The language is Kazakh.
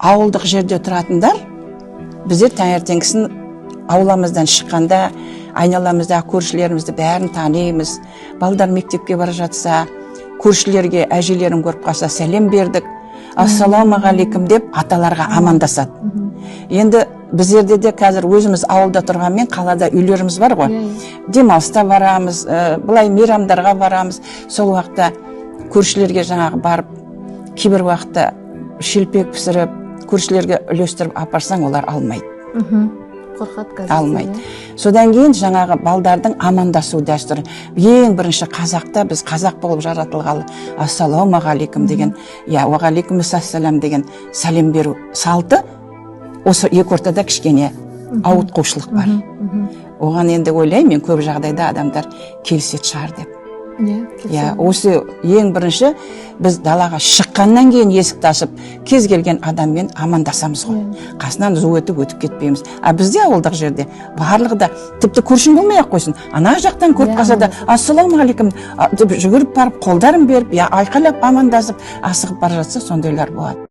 Ауылдық жерде тұратындар, біздер таңертеңгісін ауламыздан шыққанда айналамыздағы көршілерімізді бәрін танимыз. Балдар мектепке бара жатса, көршілерге әжелерін көріп қалса, сәлем бердік, ассалаумағалейкум деп аталарға амандасады. Енді біздерде де қазір өзіміз ауылда тұрғанмен, қалада үйлеріміз бар ғой. Иә, иә. Демалыста барамыз, былай мейрамдарға барамыз. Сол уақытта көршілерге жаңағы барып, кейбір уақытта шелпек пісіріп, көршілерге үлестіріп апарсаң, олар алмайды. Қорқады қазір. Алмайды. Содан кейін жаңағы балдардың амандасу дәстүрі, ең бірінші қазақта, біз қазақ болып жаратылғалы ассалаумағалейкум деген, иә, уағалейкум ассалам деген сәлем беру салты, осы екі ортада кішкене ауытқушылық бар. Оған енді ойлаймын мен, көп жағдайда адамдар келісетін шығар деп. Иә. Иә, осы ең бірінші біз далаға шыққаннан кейін есікті ашып, кез келген адаммен амандасамыз ғой, қасынан зу етіп өтіп кетпейміз. А бізде ауылдық жерде барлығы да, тіпті көршің болмай ақ қойсын, ана жақтан көріп қалса да, ассалаумағалейкум деп жүгіріп барып, қолдарын беріп, я айқайлап амандасып, асығып бара жатса, сондайлар болады.